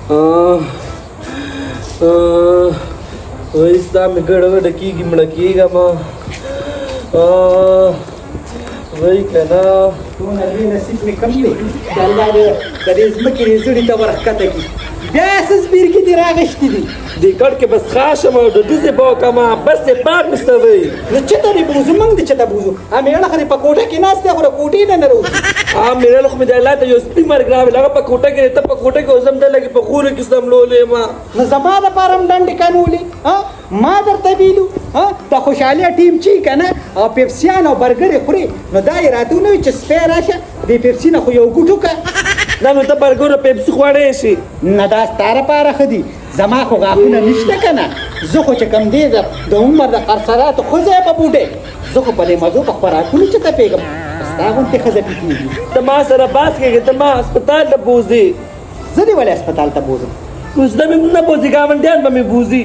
وای ستا مې ګډه وډه کېږي، مړه کېږم. وای که نه دونه لوی نصیب مې کوم دی چې الله دې د دې ځمکې دې زړي ته ورښکته کړي. بیا څه زبیرګي دې راغښتي دي؟ دې کټ کې بس خاشم او د ډزې به وکړم، بس دې پاک مې ستوي. نو چېرته دې بوځو؟ موږ دې چېرته بوځو؟ مېړه خو دې په کوټه کې ناست دی، خو د کوټې نه نه راوځي. مېړه خو مې د الله ته یو سپي مرګ راوړی، هغه په کوټه کې دی، ته په کوټه کې اوسم، دی لګې په خونه کې سملولې ما. نو زما دپاره هم ډنډې کنولې، ما درته ویلو د خوشحالۍ ټیم چی که نه، او پیپسیان او برګرې خورې، نو دا یې راته ونه ویل چې سپی راشه دې پیپسي نه خو یو ګوټ وکړه. نه نو ته برګر او پیپسي خوړی شي. نه دا ستا لپاره ښه دي، زما خو غاښونه نشته که نه، زه خو چې کوم دی د عمر د قرصراتو ښځه یم په بوډۍ، زه خو په دې مزو په خوراکونو چې ته پوهېږم، ستا غوندې ښځه پې کېږي. ته ما سره بحث کوې، ته ما هسپتال ته بوځې. زه دې ولې هسپتال ته بوځم؟ نو زه مې نه بوځي، ګاونډیان به مې بوځي.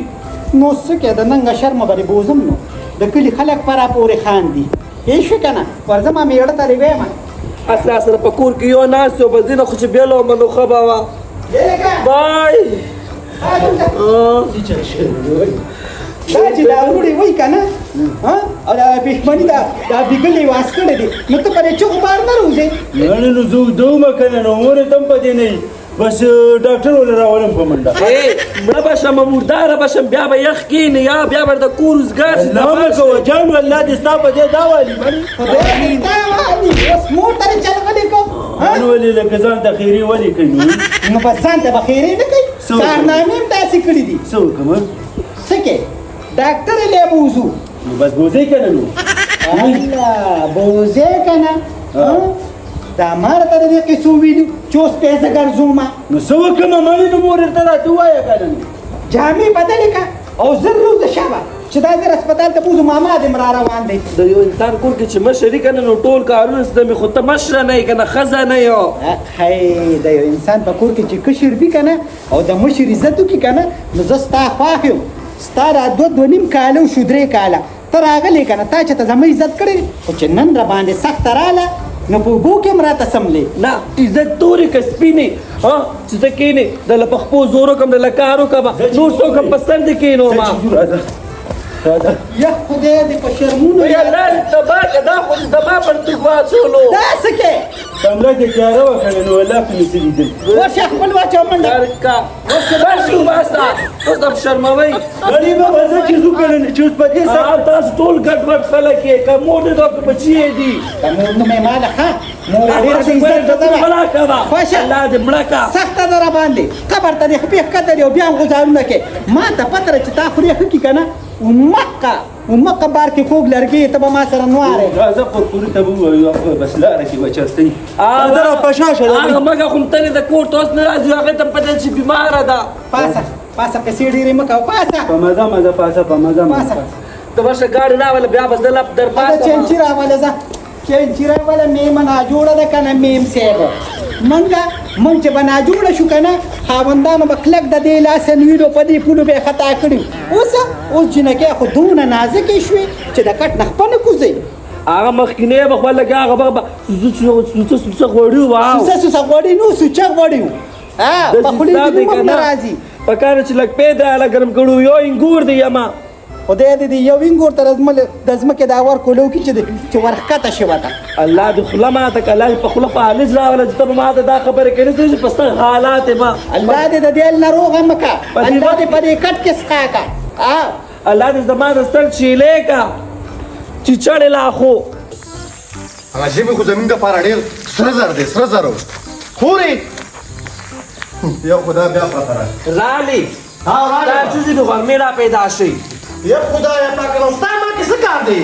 نو څه کې د ننګه شرمه به دې بوځم، نو د کلي خلک په راپورې خاندي، پوه شوې که نه؟ ورځه ما مېړه ته دې وایم. اصلا سره په کور کې یو ناست یو، بس دې نه خو چې بېل وم نو ښه به وه. بای. دا چې دا وروړې وایي که نه، او دا پښمني دا بېګلې واس کړی دی، نو ته په دې چغو بار نه راوځې؟ نه نه، نو زه اوږده ومه که نه، نو مور یې ته هم په دې نه یي، بس ډاکټر ولې راولم په منډه. مړه به شم، مرداره به شم، بیا به یخ کښېنې، یا بیا به د کور روزګار شي. الله مه کوه جان، الله دې ستا په دې دا والي. خدای دې دا والي. اوس مور ته دې چلغلې کوم؟ نو ولې لکه ځان ته خیرې ولې کوي؟ نو بس ځان ته به خیرې نه کوي، کارنامې هم داسې کړي دي. څه وکړم؟ څه کې ډاکټر یې له بوځو. نو بس بوځئ که نه؟ نو الله بوځئ که نه؟ دا ما راته د دې قصو ویلي چې اوس پیسې ګرځوم. نو څه وکړم مړې؟ نو مور ورته راته ووایه که نه. جامې بدلې کړه او زر روزه شوه چې دا زر هسپتال ته بوځو، ماما دې هم را روان دی. د یو انسان کور کې چې مشر وي که نه، نو ټول کارونه زده مې، خو ته مشره نه یې که نه، ښځه نه یې. د یو انسان په کور کې چې کشر وي که نه او د مشر عزت وکړي که نه، نو زه ستا خوښ یم. ستا دا دوه دوه نیم کاله وشو، درې کاله ته راغلې که نه، تا چې ته زما عزت کړی، خو چې نن را باندې سخته راله نو په اوبو کې هم راته سملې. نه عزت تورې که سپینې، چې ته کښېنې د له په خپو زور وکړم، د له کار وکړم، نور څوک هم په سر دې کښېنوم. یخ خدای دې په شرمونو یا الله دې تباه کړه، دا خو دې زما پر توک واچولو. دا څه کې؟ کمره کې تیاره وه که نه، نو الله خو مې څه لیدل. ورشه خپل واچوه منډه. درکه. ورشه وباسه، اوس هم شرموئ. غریبه به زه چې ځو که نه، چې اوس په دې سره تاسو ټول ګډوډ خلک یې، که مور دې دا که بچي یې دي. که مور نوم یې ماله ښه، مور یې ډېره د عزت ښځه وه. مړه کوه. خوښه. الله دې مړه کړه. سخته ده راباندې، قبر ته دې خپې ښکته دی او بیا هم غوزارونه کوې. ما ته پته ده چې تا خورې ښه کړي که نه، ومقه بار کې کوږ لرګی ته به ما سره نوارې. راځه قرقوري ته به ووایو، هغه بس لاره کې به چرته وي. راځه را په شا شه، هغه مګه خو تلې د کور ته اوس نه راځي، هغې ته پته چې بیماره ده. پاسه پاسه، قصې ډېرې مه کوه، پاسه. په مزه مزه پاسه، په مزه مزه پاسه. پاسه. ته ورشه ګاډي راوله، بیا به زه لپ در پاسه. هغه چینچي راوله، ځه چینچي راوله. میمه ناجوړه ده که نه؟ میم صاحب، مونږ چې به ناجوړه شو که نه، خاوندانو به کلک د دې لاسه نیولو، په دې پولو به یې خطا کړي. اوس جینکۍ خو دونه نازکې شوې چې د کټ نه خپه نه کوزوي. هغه مخکینی به خو لګا، هغه به سوچه سوچه غوړي وه. سوچه سوچه غوړي نو سوچه غوړي وو. د په خولې سیستان دې دی نوم هم که نه نه؟ راځي. په کار چې لږ پی دی هله ګرم کړو، یو انګور دی یما. خدای دې یو انګور ته د ځمکې دا ور کولو کې چې ورښکته شي ورته. الله دې خوله ماته کړه، الله دې په خوله فالج راوله چې ته به ماته دا خبرې کوې، نه چې په څه حالات یې ما. الله دې د دې ناروغه مه کړه، په دې الله وخت دې په دې کټ کې سقا کړه. الله دې زما د سر چیلې کړه چې چړې لا خو. هغه ژبې خو زمونږ دپاره ډېر سره زر دی، سره زر و. خورې یو خدا بیا پرته راغی. رالی. راغلی. دا څه دي نو غرمې را پیدا شي. یا خدای پاک، نو ستا ما کې څه کار دی؟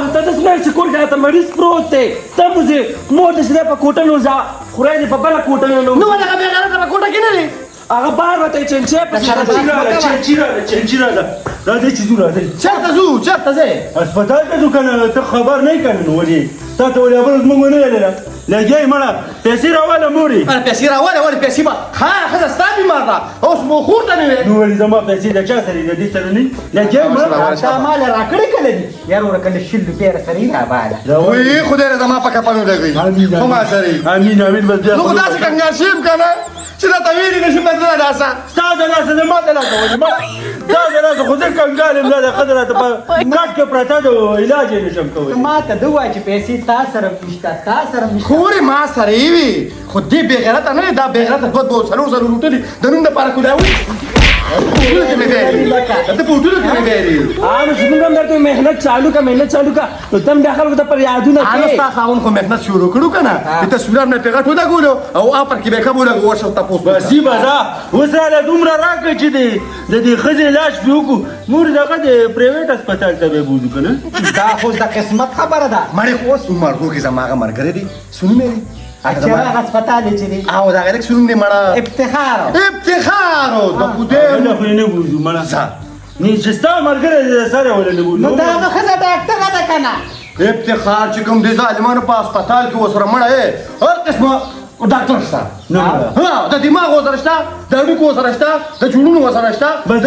نو ته داسې نه چې کور کې راته مریض پروت دی، ته بوځې مور دې چې دی په کوټه نو ځه، خورای دې په بله کوټه نه نو. نو ولې هغه بېغیرته په کوټه کې نه دی؟ هغه بار ورته یې چنچی پسې چنچی راغله، چنچی راغله، چنچی راغله. راځئ چې ځو، راځئ. چېرته ځو؟ چېرته ځې؟ هسپتال ته ځو که نه؟ ته خبر نه یې که نه؟ نو ولې تا ته ولې خبر زموږ ونه ویلې؟ لګیا یې مړه، پیسې راواله مورې. اړه پیسې راواله، ولې پیسې به؟ ښه ښځه ستا بیمار ده، اوس مو خور ته مې ویل. نو ولې زما پیسې د چا سره دي؟ د دې سره نه دي؟ لګیا یې مړه. دا مال راکړې کله دي؟ یار ورکه له 20 روپۍ راسره یې راباله. وایي خدای دې زما په کفن ولګوي. آمین، خو ما سره یې. آمین، آمین، بس بیا نو خو داسې کنګال شوی یم که نه چې راته ویلي نه شم، زه د لاسه. ستا د لاسه زما د لاسه ولې مړه؟ دا د لاسه خو زه کنګال یم، دا د ښځه راته په کټ کې پرته ده، علاج یې نشم کولی. ما ته ده وایه چې پیسې تا سره نشته، تا سره نشته. خورې ما سره یې وي، خو دې بېغیرته نه دی، دا بېغیرته دوه دوه څلور څلور لوټلي د نوم دپاره کولاوي. ټولو کې مې بیلي، د په ټولو کې مې بیلي. نو چې موږ هم درته محنت چالو کا، محنت چالو کا، نو تم بیا خلکو ته پر یادونه نو کې. ستا خاوند خو محنت شروع کړو که نه، د تصویران مې پې غټ ولګولو او اپر کې به یې کم ولګو، ورشه تپوس وکړه. بسي بسا اوس راله دومره راکړه چې د دې ښځې علاج پرې وکړو. مور دغه د پرایویټ هسپتال ته به یې بوځو که نه؟ دا خو د قسمت خبره ده. مړې خو اوس عمرزو کې زما هغه ملګری دی، څه نوم یې دی؟ چراغ هسپتال یې چې دی. او د هغه لږ څه نوم دی مړه؟ افتخار. افتخار د خدای. هغه خو یې نه بوځو مړه. ځه. نه چې ستا ملګری دی، سره ولې نه بوځو؟ نو د هغه ښځه ډاکټره ده که نه؟ افتخار چې کوم د ظالمانو په هسپتال کې ورسره مړه یې هر قسمه ډاکټر شته. نه مړه. ها، د دماغ ورسره شته، د هډوکو ورسره شته، د جوړونو ورسره شته. بس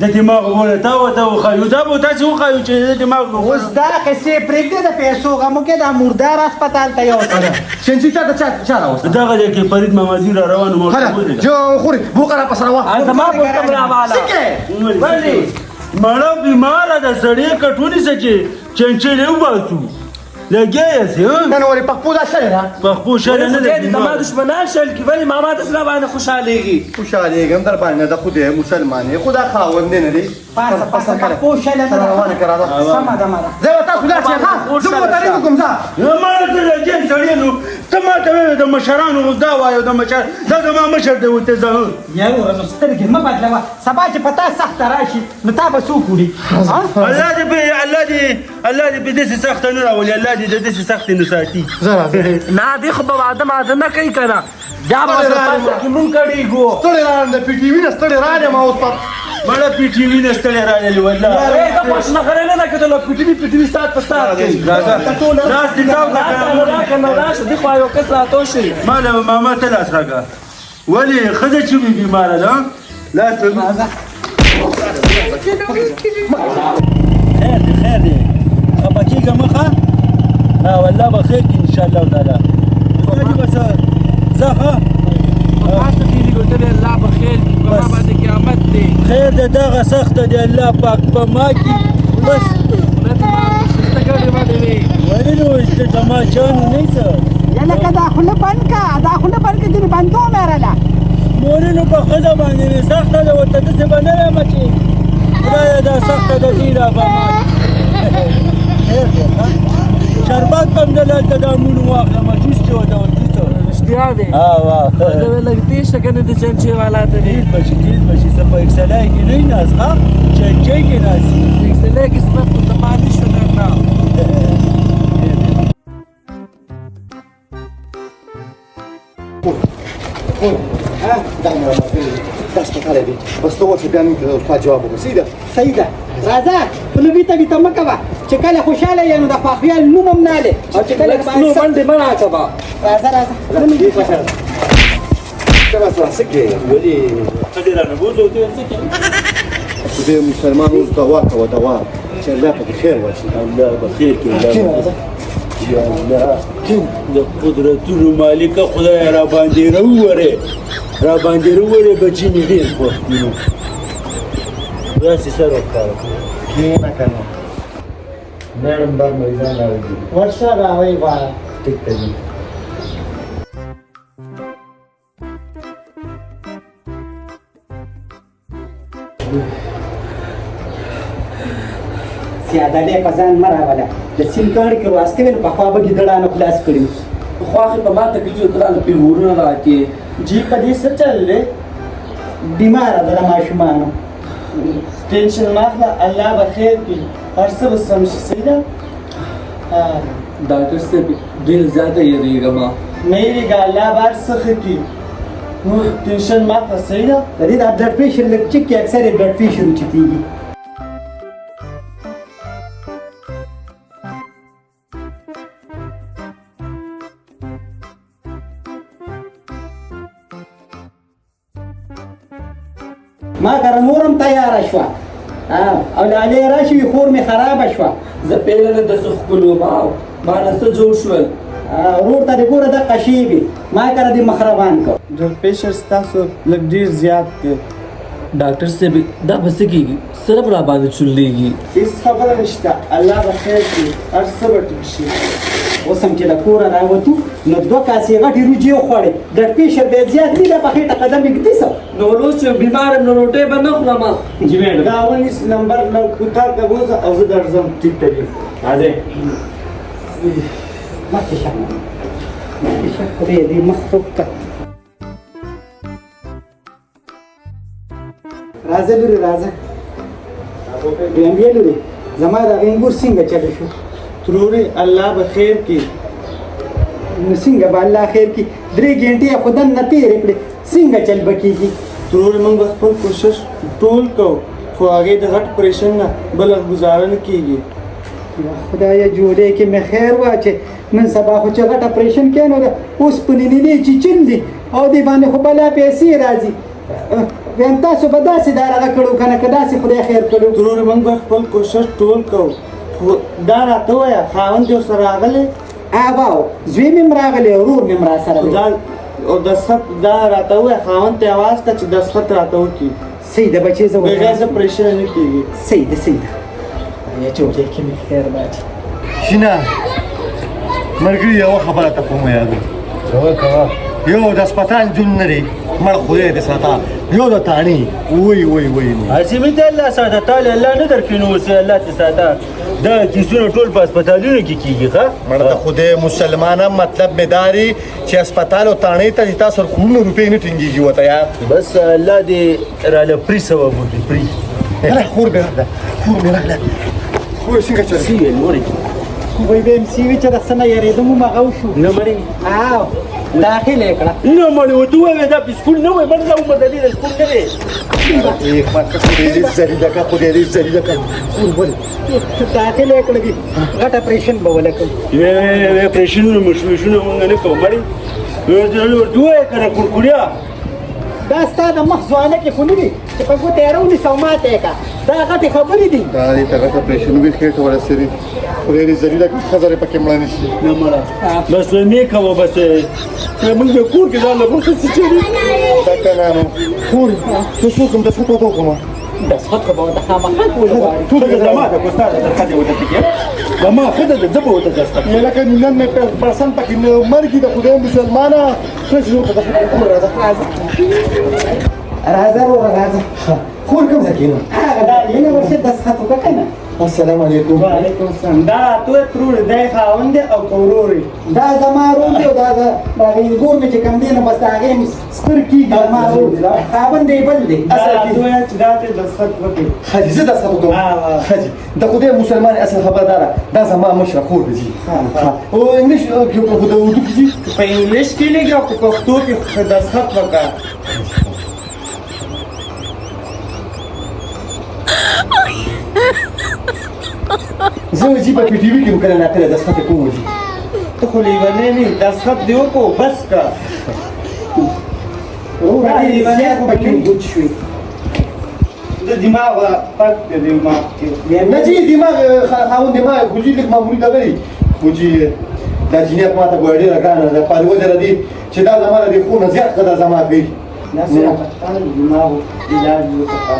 د دماغ وګوره، تا ورته وښایو، دا به تاسې وښایو چې د دماغ وګوره. اوس دا قصې پرېږده، د پیسو غمو کې دا مردار هسپتال ته یوسه. چنچي چا ته چا راوسته؟ دغه ځای کې فرید مامازي را روان و، هله، ورته ولېږه. جو خورې بوقه را په سره وه. زما بوقه هم راواله. څه کوې؟ ولې؟ مړه بیماره ده، سړې کټ ونیسه چې چنچلې وباسو. لګیا یاست، ها؟ نه، نه، ولې په خپو دا شلې ده؟ په خپو شلې نه ده، خدای دې زما بیماره. دښمنان شل کړي. ولې ماما داسې را باندې خوشحالېږي؟ خوشحالېږم در باندې نه ده، خدای مسلمان یې، خدا خاوند دی نه دی. پاسه، پاسه، سره په خپو شلې نه سره ده. روانه کړه، راځه. سمه ده، مړه. زه به تاسو لاړ شئ، ها؟ زه به ورته وکړم، ځه. نه، مړه ته لګیا یې سړی، نو ته ما ته وایې د مشرانو اوس دا وایې، د مشر دا زما مشر دی، ورته ځه. یاره نو سترګې مه بدلوه، سبا چې په تا سخته راشي نو تا به څوک وړي؟ ها؟ الله دې په، الله دې، الله دې په داسې سخته نه راولي، الله دې د داسې سختې نه ساتي. ځه، راځه. نه، دې خو به واده ماده نه کوي که نه، بیا به ستړی ورسره راغلم. پاسه کې مونږ کړېږو. ستړی راغلم د پي ټي وي نه، ستړی راغلم اوس په مړه پي ټي وي نه ستړی راغلی والله. ای، دا خوش نخره نه ده که ته له پي ټي وي، پي ټي وي ساعت په ساعت کوي. راځه. لاس دې تاو کړه که نه؟ راکه نه، راشه، دې خوا یو کس راتاو شي. ما له ماما ته لاس راکړه. ولې ښځه چې وي بیماره ده، لاس ته راځه. خیر دی، خیر دی، خفه کېږه مه، ښه؟ نه والله به خیر کړي ان شاء الله تعالی. خدای دې بس ځه، ښه؟ تاسو تېرېږو، ته به الله به خیر کړي، په ما بس. باندې قیامت دی. خیر دی، دغه سخته دی الله پاک په ما کې. بس. نه ته ما سسته کړې باندې وې. ولې نو چې زما چانو نه څه؟ یا لکه دا خوله بند کړه، دا خوله بند کړه، ځینې بندو مې راله. مورې نو په ښځه باندې مې سخته ده، ورته داسې به نه وایم چې خدایه دا سخته ده دې را به ما. خیر دی، ښه؟ شربت به هم دلته دا مونږ واخلم، جوس چې ورته ور جوس. رښتیا دی. ها، وا. ته به لږ تېز شه که نه د چنچې والا ته دې. تېز به شي، تېز به شي، څه په اکسلای کې نه ناست، ښه؟ چنچې کې ناست یې. اکسلای قسمت خو زما نه شو درنه. دا مې راته دا هسپتال دی، بس ته ورشه بیا موږ ته ستا جواب وکړو. صحیح ده؟ صحیح ده. راځه، خوله بیته بیته مه کوه، چې کله خوشحاله یې نو د خواخویال نوم هم نه اخلې، او چې کله لږ سلو منډې مه راکوه. راځه، راځه. ته بس څه کوې؟ ولې ښځې رانه بوځو، ته څه کوې؟ خدای مسلمان اوس دوا کوه، دوا چې الله پکې خیر واچوي. الله به خیر کړي، الله به. یا الله د قدرتونو مالکه خدای را باندې راوورې، را باندې راوورې، بچي مې ډېر خوښ دي. نو داسې سر وښکاره کړه. کښېنه که نه. میډم بار مریضان راوړي. ورشه راوی غواړه. ټیک ته دي. سیادلې په ځان مه راوله، د سیند کاڼي کې ورواستې وې نو پخوا به ګیدړانو خلاص کړي وو. پخوا خو په ما تکلیف و، ته راله پېغورونه راکې. جی په دې څه چل دی؟ بیماره ده د ماشومانو. ټینشن مه اخله، الله به خیر کړي، هر څه به سم شي. صحیح ده؟ ډاکټر صاحب ډېر زیاته یېرېږم. نه یېرېږه، الله به هر څه ښه کړي، نو ټینشن مه اخله. صحیح ده؟ د دې دا بلډ پریشر لږ چک کړي، اکثر یې بلډ پریشر اوچتېږي. ما کره نور هم تیاره شوه، او لالې راشي وي، خور مې خرابه شوه. زه پېله نه داسې ښکلو ما نه څه جوړ شول. ورور ته دې ګوره دقه شیبې ما کره دې مخ روان کړ. بلډ پریشر ستاسو لږ ډېر زیات دی. ډاکټر صاحب دا به څه کېږي؟ سره به راباندې چورلېږي. هېڅ خبره نشته، الله به خیر کړي، هر څه به ټیک شي. اوس هم چې له کوره راوتو نو دوه کاسې غټې روجې وخوړې، بلډ پریشر به یې زیات وي، دا په خېټه قدم ږدي څه. نو اوس چې بیمار یم نو روټۍ به نه خورم. جی میډم دا ونیس نمبر له کوتار ته بوځه او زه درځم. ټیک ته جی راځئ. مخکې شه، مخکې شه، خدای دې مخ وکړه. راځه لورې راځه. ویم بیا لورې زما د هغې انګور څنګه چل شو؟ ترورې الله به خیر کړي. نو څنګه به الله خیر کړي؟ درې ګنټې یې خو دننه تېرې کړې، څنګه چل به کېږي؟ ترورې موږ به خپل کوشش ټول کوو، خو هغې د غټ پریشن نه بله ګزاره نه کېږي. یا خدایه جولې کې مې خیر واچې. نن سبا خو چې غټ اپریشن کې نو د اوسپنې نیلې چیچل دي او دې باندې خو بلا پیسې راځي. ویم تاسو به داسې دا هغه کړو که نه، که داسې خدای خیر کړو. ترورې موږ به خپل کوشش ټول کوو، خو دا راته ووایه خاوند دې ورسره راغلی؟ واو زوی مې هم راغلی، ورور مې هم راسره دی. او دستخط دا راته ووایه، خاوند ته اواز کړه چې دستخط راته وکړي. صحیح ده بچې، زه ورته بېګا څه پریشن نه کېږي. صحیح ده صحیح ده. یا جوړې کې مې خیر باچې. شینه ملګري یوه خبره ته کوم یادو. کوه کوه. یو د هسپتال جون نه دی، مړ خدای دې ساته. یو د تاڼې وای وای وای. هسې مې ته الله ساته، تا له الله نه درکړي نو اوس الله دې ساته. دا کیسونه ټول په هسپتالونو کې کېږي. ښه مړه د خدای مسلمانه، مطلب مې دا دی چې هسپتال او تاڼې ته چې تاسو کورونه روپۍ نه ټینګېږي ورته یار. بس الله دې راله پري ثواب وکړي، پري. یاره خور مې راغله، خور مې راغله. خور څنګه چلېږي؟ څه ویل مورې؟ وایي به یم سي وي چې د څه نه یارېدم هم هغه وشو. نه مړې؟ او داخل یې کړه. نه مړې، ورته ووایه دا په سکول نه وای، مړه دا عمر د دې د سکول نه دی. خدای دې ذلیله کړه، خدای دې ذلیله کړه. خور ولې؟ داخل یې کړه، غټ اپریشن به ولکړم. وی اپریشنونه مشوشونه مونږ نه کوو مړې. ورته ووایه که نه کړکړیا. دا ستا د مخ ځوانه کې خو نه دي چې په ګوته یې راونیسه او ماته یې کړه. دا غټې خبرې دي. دا دې ته غټ اپریشن وي، خېټه ورسېږي. خدای دې ذلیله کړه، ښځه دې پکې مړه نه شي. نه مړه بس مې کوه، بس موږ د کور کې ځان له بل څه چېرې. دا که نه نو خور ته څوک یم؟ دستخط ورته وکړم. دستخط خو به ورته خامخا کول غواړي. ټول زما ده، ستا ده، دستخط یې ورته کړي. زما ښځه ده، زه به ورته دستخط. لکه نن مې پرسن پکې مرګي د خدای مسلمانه. ته چې ورته دستخط وکړم. راځه راځه وروره راځه. خور کوم ځای کښېنم؟ هغه دا مینه ورشه دستخط وکړه که نه. السلام علیکم. وعلیکم السلام. دا راته ووایه ترورې، دا یې خاوند دی او که ورور یې؟ دا زما ورور دی او دا د هغې انګور مې چې کوم دی نو بس د هغې مې سپر کېږي. زما ورور دی، خاوند یې بل دی. دا راته ووایه چې دا ته دستخط وکړې. ښه جي، زه دستخط وکړم. ښه جي، د خدای مسلمان اصل خبره دا ده، دا زما مشره خور دی جي. او انګلیش کې خو د اردو کې جي؟ په انګلیش کې لیکي او په پښتو کې دستخط وکړه. زه جي په پي ټي وي کې هم کله ناکله دستخط کوم جي. ته خو لیونی نه یې، دستخط دې وکړو بس کړه. وروره ډېرې زیات پکې اوبه شوې. د دماغ پک دی، دماغ کې. نه جي، دماغ خاوند دماغ خو جي لږ معمولي دغه دی. خو جي دا جنیت ماته ګوره ډېره ګرانه ده، په وجه د دې چې دا زما د دې خور نه زیات قدر زما کوي. داسې راته د دماغو علاج وکړه.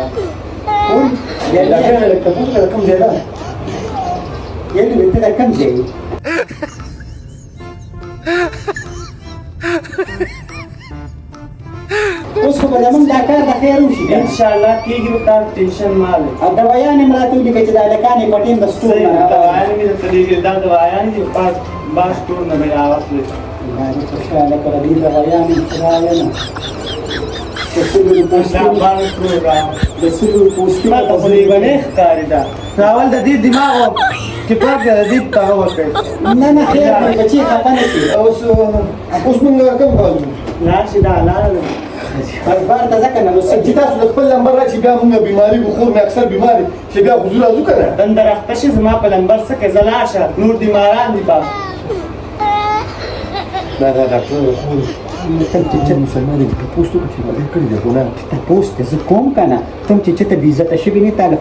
خور ډاکټر نه لږ تپوس وکړه، کوم ځای ده؟ یعنې ته د کوم ځای یې؟ اوس خو به زموږ دا کار د خیر وشي که نه؟ انشاءالله کېږي به، تا ټینشن مه اخلې. او دوایانې هم راته ولیکه چې د هلکان یې په ټیم د ستور نه راوړي. دوایانې مې درته لېږلي، دا دوایانې دي، باز ستور نه به یې راواخلې. الله دې خوشحاله کړه، دې دوایانې خدایه نه. د سلو روپو د سلو روپو سپین ما ته خو لیونی ښکاري ده. اول د دې دماغ چې پاک دی، د دې هغه وکړئ. نه نه خیر دی بچې، خفه نه شي. اوس اوس مونږ کوم کال ځو؟ لاړ شي دا لاره ده. بس بار ته ځه که نه نو څه؟ چې تاسو د خپل لمبر راشي بیا مونږ بیماري وو، خور مې اکثر بیمار وي، چې بیا خو ځو راځو که نه؟ دنده راخته شي زما په لمبر څه کوې؟ ځه لاړ شه، نور بیماران دي پاک. دا دا ډاکټر خور تم چې چېرته مسلمان دی، تپوس وکړه چې مګر کړی دی ګناه. تپوس دی زه کوم که نه، تم چې چېرته بې عزته شوي نه، تا له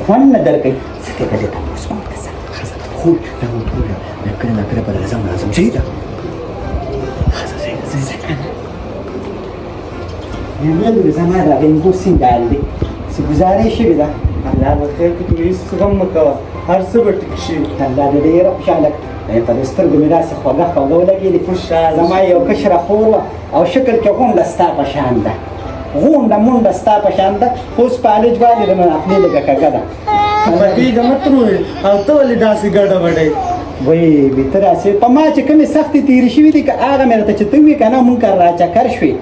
خوند نه درکوي. څه کوې به دې تپوس کوم که څه؟ ښځه خور دا ورته ووایه، وایم کله ناکله به راځم راځم، صحیح ده؟ ځه که نه ویل زما د غینګو څنګه حال دی، څه ګزارې شوې ده؟ الله به خیر کړي، تورې هېڅ غم مه کوه، هر څه به ټیک شي. الله دې ډېره خوشحاله کړه. په دې سترګو مې داسې خوږه خوږه ولګېدې. خوشحاله زما یو کشره خور وه او شکل کې غونډه ستا په شان ده، غونډه مونډه ستا په شان ده، خو اوس فالج والې ده، نو خولې لږه کږه ده. خفه کېږه مه ترورې، او ته ولې داسې ګډه وډه یې؟ وایي وي ته داسې په ما چې کومې سختې تېرې شوې دي، که هغه مې راته چې ته وې که نه، مونږ کره راچکر شوې.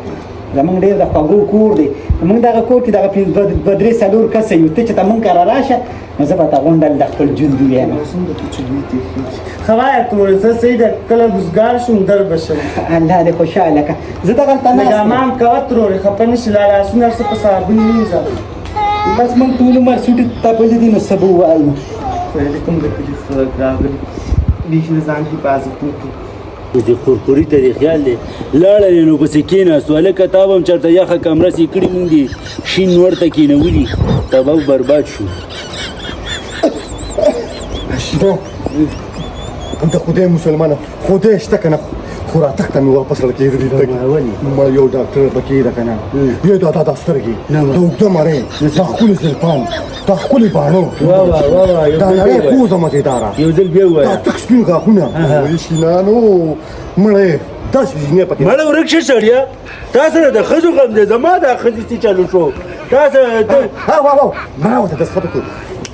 زمونږ ډېر د خوږو کور دی، مونږ دغه کور کې دغه دوه درې څلور کسه یو. ته چې ته مونږ کره راشه نو زه به ته غونډل د خپل ژوند ووایم. ښه وایه تورې، څه صحیح ده، کله روزګار شوم در به شم. الله دې خوشحاله کړه. زه دغلته لږ ناست یم. امان کوه ترورې، خفه نه شي، لا لاسونه هر څه په صابون مینځه. بس مونږ ټول عمر سوټي تپلي دي، نو څه به ووایو. ویلي کوم د کلي خلک راغلي، بیخي د ځان حفاظت نه کوي. اوس دې قرقري ته دې خیال دی، لاړه دې نو پسې کېناستو. هلکه تا به هم چېرته یخه کمره سې کړي، مونږ دې شین ورته کېنولي، تباه او برباد شو. شینا د خدای مسلمانه، خدای شته که نه، خو راتګ ته مې واپس راکېدلي. ما یو ډاکټر پکې ده که نه، یو دا دا سترګې، دا اوږده مرۍ، دا ښکلي زلفان، دا ښکلي باڼه، دا نری پوزه مزېداره، یو ځل بیا ووایه، دا تک سپین غاښونه. وایي شینا نو مړی داسې جینۍ پکې. مړه ورک شه سړیه، تا سره د ښځو غم دی، زما دا ښځې څه چلو شو تا سره؟ ها وا وا، ما ورته دستخط وکړو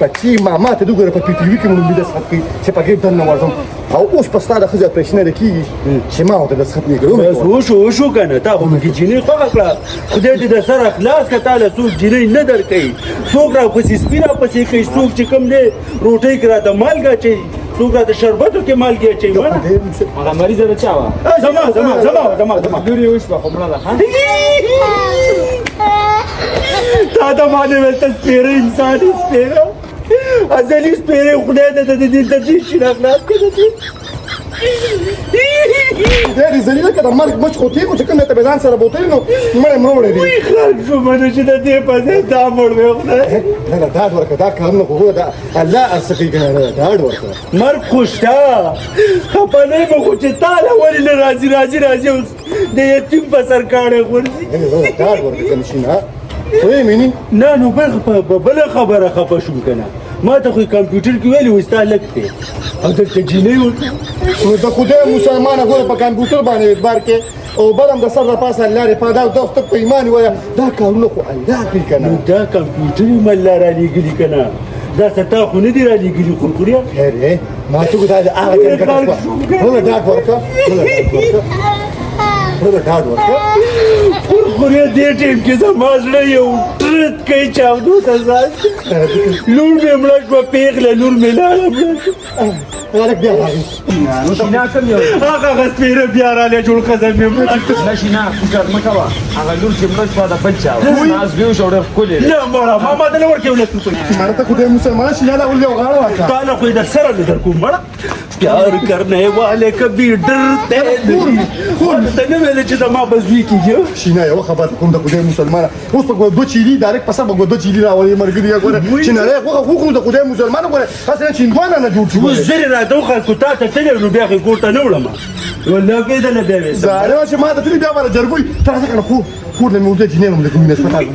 بچي، ما ته وګوره، په پي ټي وي کې مې لومړي دستخط کوي چې په ګېټ دننه ورځم، او اوس په ستا د ښځې اپرېشن نه کېږي چې ما ورته دستخط نه کړو. بس وشو وشو که نه، تا خو پکې جینۍ خوښه کړه، خدای دې د سره خلاص کړه. تا له څوک جینۍ نه درکوي، څوک راپسې سپي راپسې کوي، څوک چې کوم دی روټۍ کې راته مالګه اچوي، څوک راته شربتو کې مالګې اچوي. مړه هغه مریضه د چا وه؟ زما زما زما زما زما لور یې وشوه، خو مړه ده. تا ته ما نه ویل ته سپېره انسان یې، سپېره ازلي سپېرې، خدای ته د دې د دې شي نه خلاص کړه. د دې خدای دې ذلیله کړه، د مرګ مچ خو تېر کړو چې کوم ته به ځان سره بوتلې نو مړی مړ وړی دی. وی خلک شو منو چې د دې په ځای دا مړ وی. خدای نه نه، ډاډ ورکړه، دا کارونه خو ګوره دا الله هر څه کوي که نه، ډاډ ورکړه. مرګ خو شته، خفه نه یم، خو چې تا له ولې نه راځي راځي راځي، اوس د یتیم په سر کاڼی غورځي. نه ډاډ ورکړه که نه شي نه خو یې میني نه نو بله خبره خفه شوم که نه، ما ته خو یې کمپیوټر کې ویلي وو ستا لږ دی او دلته جینۍ ورته. نو د خدای مسلمانه ګوره په کمپیوټر باندې اعتبار کې او بل هم د سر د پاسه الله دې پاک، دا دوست په ایمان وایه، دا کارونه خو الله کوي که نه. نو دا کمپیوټر یې الله رالیږلي که نه، دا ستا خو نه دي رالیږلي قرقریه. خیر دی، ما ته دا د هغه ټیم ګټه شوه. هله ډاډ ورکړه، هله ډاډ ورکړه، هله ډاډ ورکړه. قرقریه دې ټیم کې زما زړه یو ټرت کوي چاودو ته ځان. لور مې مړه شوه، پېغله لور مې لاړه مړه شوه. هلک بیا راغی. شینا کوم یو؟ هغه هغه سپېره بیا راغلی، جوړ ښځه مې مړه شوه. نه شینا فکر مه کوه، هغه لور چې مړه شوه د بل چا وه، ستا زوی شو، ډېر ښکلی دی. نه مړه ما ته نه ورکوي ولس روپۍ. مړه ته خدای مسلمان شینا لا ولې غاړه واچوه. تا له خو یې در سره نه درکوم. مړه پیار کرنے والے کبھی ډرتے نہیں. ته نه ویل چې زما به زوی کېږي؟ شینا یوه خبره کوم د خدای مسلمانه، اوس په دوه چیلي ډایرکټ په سر به دوه چیلي راولي ملګري، ګوره چې نری غوښه وخورو د خدای مسلمانه، ګوره هسې نه چې هندوانه نه جوړ شي. اوس زر یې راته وښیه، که تا ته تللی نو بیا خو یې کور ته نه وړم، والله کېدله بیا وې. زاره چې ما ته تللی بیا به جرګوي ته راځه که نه، خور خور له مې ورته جینۍ هم لږ مینه هسپتال.